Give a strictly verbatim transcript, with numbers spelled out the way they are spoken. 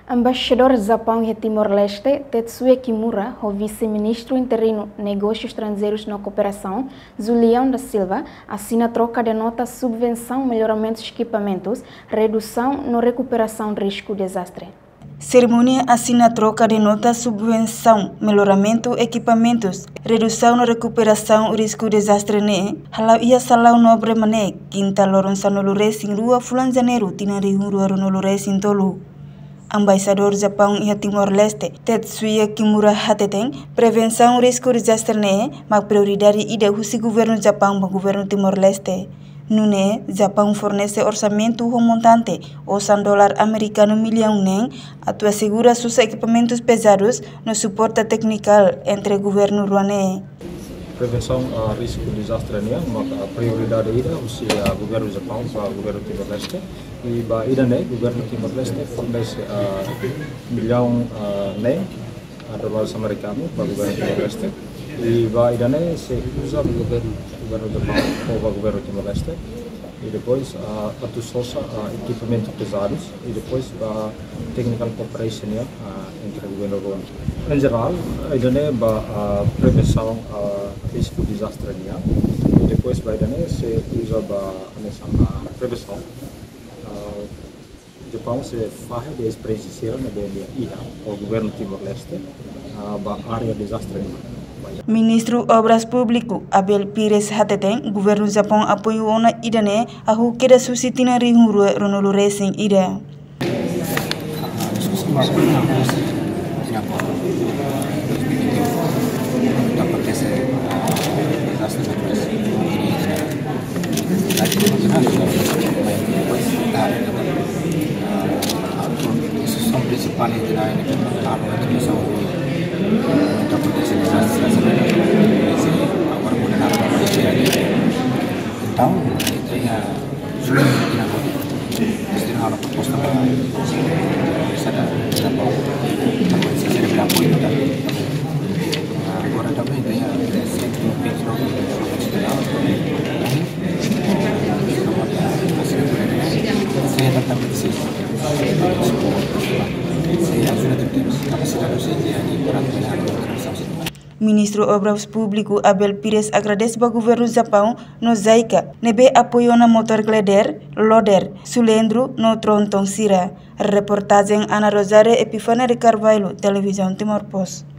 Embaixadór Japaun iha Timor-Leste, Tetsuya Kimura, ho Vise-Ministru Interinu Negósius Estranjeirus no Kooperasaun, Julião da Silva, asina troka de nota subvensaun melloramentus ekipamentus, redusaun no rekuperasaun risku dezastre. Serimónia asina troka de nota subvensaun melloramentu ekipamentus, redusaun no rekuperasaun risku dezastre ne'e hala'o iha Salaun Nobre Mané, kinta loron sanulu-resin-rua fulan Janeiru tinan rihun rua ruanulu-resin-tolu. Embaixadór Japaun iha Timor-Leste, Tetsuya Kimura hateten, prevensaun risku dezastre ne'e mak prioridade ida husi governu Japaun ba governu Timor-Leste. Nune'e, Japaun fornese orsamentu ho montante osan dolar amerikanu millaun neen, atu asegura sosa ekipamentus pezadus no suporta teknikál entre governu rua ne'e. Prevensaun, ah, risku dezastre nian maka prioridade ida husi, ah, governu Japaun ba governu Timor-Leste. I ba ida-ne'e governu Timor-Leste fornese, ah, millaun, ah, neen, ah, dolar amerikanu ba governu Timor-Leste. I ba ida-ne'e sei uza ba governu, governu Japaun ou ba governu Timor-Leste. I depois, ah, atu sosa, ah, ekipamentu pezadus. I depois ba technical cooperation nian, ah, entre governu rua. Em geral, ida-ne'e ba, ah, prevensaun, ah, risku dezastre nian. I depois ba ida-ne'e sei uza ba hanesan, ah, prevensaun. Ah, Japaun sei fahe de'it esperiénsia sira ne'ebé nia iha ho governu Timor-Leste, ah, ba área dezastre nian. Ministru Obras Públiku, Abel Pires hateten, governu Japaun apoiu ona ida-ne'e hahú kedas husi tinan rihun rua ruanulu-resin-ida. Entaun, ita iha júri ina koti. Mesti halo proposta ba sada, sada bau. Tapi sisi ada berapa itu kan. Agora também tem a sente no peito, no peito, no peito. Saya tetap di sini. Saya sudah terus. Tapi sudah terus, jadi kurang benar. Ministru Obras Públiku Abel Pires agradese ba governu Japaun no JICA ne'ebé apoiu ona motór glider, loader, cilindru no tronton sira. Reportajen Ana Rosário, Epifania de Carvalho, Televizaun Timor Post.